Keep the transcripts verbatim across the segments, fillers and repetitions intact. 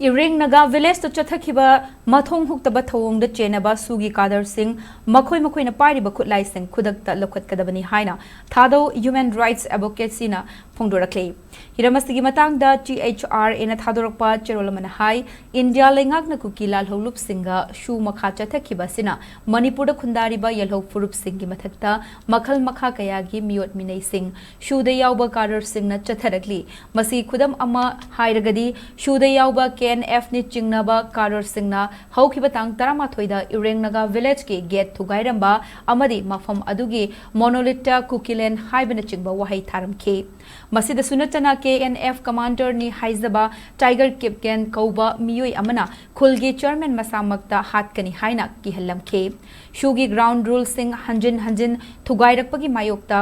ꯏꯔꯦꯡ ꯅꯥꯒꯥ ꯚꯤꯂꯦꯖꯇ ꯆꯠꯊꯈꯤꯕ ꯃꯊꯣꯡ ꯍꯨꯛꯇꯕ ꯊꯧꯑꯣꯡꯗ ꯆꯦꯟꯅꯕ ꯁꯨꯒꯤ ꯀꯥꯗꯔꯁꯤꯡ ꯃꯈꯣꯏ ꯃꯈꯣꯏꯅ ꯄꯥꯏꯔꯤꯕ ꯈꯨꯠꯂꯥꯏꯁꯤꯡ ꯈꯨꯗꯛꯇ ꯂꯧꯈꯠꯀꯗꯕꯅꯤ ꯍꯥꯏꯅ ꯊꯥꯗꯧ ꯍ꯭ꯌꯨꯃꯦꯟ ꯔꯥꯏꯠꯁ ꯑꯦꯗꯚꯣꯀꯦꯠꯁꯤꯅ ꯐꯣꯡꯗꯣꯔꯛꯂꯤ꯫ ꯍꯤꯔꯝ ꯑꯁꯤꯒꯤ ꯃꯇꯥꯡꯗ ꯇꯤ ꯑꯦꯆ ꯑꯥꯔ ꯑꯦꯅ ꯊꯥꯗꯣꯔꯛꯄ ꯆꯦꯔꯣꯜ ꯑꯃꯅ ꯍꯥꯏ, ꯏꯟꯗꯤꯌꯥ ꯂꯩꯉꯥꯛꯅ ꯀꯨꯀꯤ ꯂꯥꯜꯍꯧꯂꯨꯞꯁꯤꯡꯒ ꯁꯨ ꯃꯈꯥ ꯆꯠꯊꯈꯤꯕ ꯑꯁꯤꯅ ꯃꯅꯤꯄꯨꯔꯗ ꯈꯨꯟꯗꯥꯔꯤꯕ ꯌꯦꯜꯍꯧ ꯐꯨꯔꯨꯞꯁꯤꯡꯒꯤ ꯃꯊꯛꯇ ꯃꯈꯜ ꯃꯈꯥ ꯀꯌꯥꯒꯤ ꯃꯤꯑꯣꯠ ꯃꯤꯅꯩꯁꯤꯡ ꯁꯨꯗ ꯌꯥꯎꯕ ꯀꯥꯗꯔꯁꯤꯡꯅ ꯆꯠꯊꯔꯛꯂꯤ꯫ ꯃꯁꯤ ꯈꯨꯗꯝ ꯑꯃ ꯍꯥꯏꯔꯒꯗꯤ, ꯁꯨꯗ ꯌꯥꯎꯕ ꯀꯦ ꯑꯦꯟ ꯑꯦꯐꯅꯤ ꯆꯤꯡꯅꯕ ꯀꯥꯗꯔꯁꯤꯡꯅ ꯍꯧꯈꯤꯕ ꯇꯥꯡ ꯇꯔꯥꯃꯥꯊꯣꯏꯗ ꯏꯔꯦꯡ ꯅꯥꯒꯥ ꯚꯤꯂꯦꯖꯀꯤ ꯒꯦꯠ ꯊꯨꯒꯥꯏꯔꯝꯕ ꯑꯃꯗꯤ ꯃꯐꯝ ꯑꯗꯨꯒꯤ ꯃꯣꯅꯣꯂꯤꯠꯇ ꯀꯨꯀꯤꯂꯦꯟ ꯍꯥꯏꯕꯅꯆꯤꯡꯕ ꯋꯥꯍꯩ ꯊꯥꯔꯝꯈꯤ꯫ ꯃꯁꯤꯗꯁꯨ ꯅꯠꯇꯅ ꯀꯦ ꯑꯦꯟ ꯑꯦꯐ ꯀꯃꯥꯟꯗꯔꯅꯤ ꯍꯥꯏꯖꯕ ꯇꯥꯏꯒꯔ ꯀꯤꯞꯀꯦꯟ ꯀꯧꯕ ꯃꯤꯑꯣꯏ ꯑꯃꯅ ꯈꯨꯜꯒꯤ ꯆꯤꯌꯔꯃꯦꯟ ꯃꯁꯥꯃꯛꯇ ꯍꯥꯠꯀꯅꯤ ꯍꯥꯏꯅ ꯀꯤꯍꯜꯂꯝꯈꯤ꯫ ꯁꯨꯒꯤ ꯒ꯭ꯔꯥꯎꯟ ꯔꯨꯜꯁꯤꯡ ꯍꯟꯖꯤꯟ ꯍꯟꯖꯤꯟ ꯊꯨꯒꯥꯏꯔꯛꯄꯒꯤ ꯃꯥꯌꯣꯛꯇ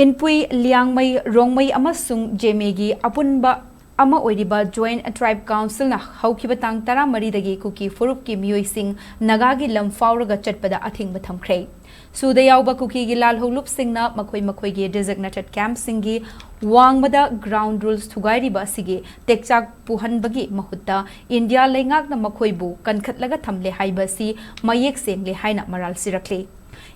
ꯏꯟꯄꯨꯏ, ꯂꯤꯌꯥꯡꯃꯩ, ꯔꯣꯡꯃꯩ ꯑꯃꯁꯨꯡ ꯖꯦꯃꯦꯒꯤ ꯑꯄꯨꯟꯕ ꯑꯃ ꯑꯣꯏꯔꯤꯕ ꯖꯣꯏꯟꯠ ꯇ꯭ꯔꯥꯏꯕ ꯀꯥꯎꯟꯁꯤꯜꯅ ꯍꯧꯈꯤꯕ ꯇꯥꯡ ꯇꯔꯥꯃꯔꯤꯗꯒꯤ ꯀꯨꯀꯤ ꯐꯨꯔꯨꯞꯀꯤ ꯃꯤꯑꯣꯏꯁꯤꯡ ꯅꯥꯒꯥꯒꯤ ꯂꯝ ꯐꯥꯎꯔꯒ ꯆꯠꯄꯗ ꯑꯊꯤꯡꯕ ꯊꯝꯈ꯭ꯔꯦ꯫ ꯁꯨꯗ ꯌꯥꯎꯕ ꯀꯨꯀꯤꯒꯤ ꯂꯥꯜꯍꯧꯂꯨꯞꯁꯤꯡꯅ ꯃꯈꯣꯏ ꯃꯈꯣꯏꯒꯤ ꯗꯤꯖꯤꯒꯅꯦꯇꯦꯗ ꯀꯦꯝꯞꯁꯤꯡꯒꯤ ꯋꯥꯡꯃꯗ ꯒ꯭ꯔꯥꯎꯟ ꯔꯨꯜꯁ ꯊꯨꯒꯥꯏꯔꯤꯕ ꯑꯁꯤꯒꯤ ꯇꯦꯛꯆꯥꯛ ꯄꯨꯍꯟꯕꯒꯤ ꯃꯍꯨꯠꯇ ꯏꯟꯗꯤꯌꯥ ꯂꯩꯉꯥꯛꯅ ꯃꯈꯣꯏꯕꯨ ꯀꯟꯈꯠꯂꯒ ꯊꯝꯂꯦ ꯍꯥꯏꯕ ꯑꯁꯤ ꯃꯌꯦꯛ ꯁꯦꯡꯂꯦ ꯍꯥꯏꯅ ꯃꯔꯥꯜ ꯁꯤꯔꯛꯂꯤ꯫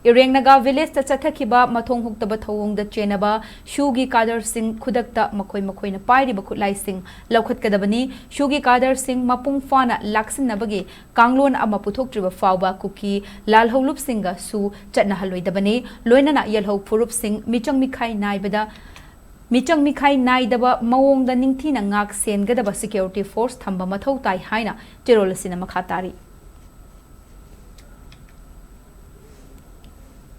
ꯏꯔꯦꯡ ꯅꯥꯒꯥ ꯚꯤꯂꯦꯖꯇ ꯆꯠꯊꯈꯤꯕ ꯃꯊꯣꯡ ꯍꯨꯛꯇꯕ ꯊꯧꯑꯣꯡꯗ ꯆꯦꯟꯅꯕ ꯁꯨꯒꯤ ꯀꯥꯗꯔꯁꯤꯡ ꯈꯨꯗꯛꯇ ꯃꯈꯣꯏ ꯃꯈꯣꯏꯅ ꯄꯥꯏꯔꯤꯕ ꯈꯨꯠꯂꯥꯏꯁꯤꯡ ꯂꯧꯈꯠꯀꯗꯕꯅꯤ꯫ ꯁꯨꯒꯤ ꯀꯥꯗꯔꯁꯤꯡ ꯃꯄꯨꯡ ꯐꯥꯅ ꯂꯥꯛꯁꯤꯟꯅꯕꯒꯤ ꯀꯥꯡꯂꯣꯟ ꯑꯃ ꯄꯨꯊꯣꯛꯇ꯭ꯔꯤꯕ ꯐꯥꯎꯕ ꯀꯨꯀꯤ ꯂꯥꯜꯍꯧꯂꯨꯞꯁꯤꯡꯒ ꯁꯨ ꯆꯠꯅꯍꯜꯂꯣꯏꯗꯕꯅꯤ꯫ ꯂꯣꯏꯅꯅ ꯌꯦꯜꯍꯧ ꯐꯨꯔꯨꯞꯁꯤꯡ ꯃꯤꯆꯪ ꯃꯤꯈꯥꯏ ꯅꯥꯏꯕꯗ, ꯃꯤꯆꯪ ꯃꯤꯈꯥꯏ ꯅꯥꯏꯗꯕ ꯃꯑꯣꯡꯗ ꯅꯤꯡꯊꯤꯅ ꯉꯥꯛ ꯁꯦꯟꯒꯗꯕ ꯁꯦꯀ꯭ꯌꯨꯔꯤꯇꯤ ꯐꯣꯔꯁ ꯊꯝꯕ ꯃꯊꯧ ꯇꯥꯏ ꯍꯥꯏꯅ ꯆꯦꯔꯣꯜ ꯑꯁꯤꯅ ꯃꯈꯥ ꯇꯥꯔꯤ꯫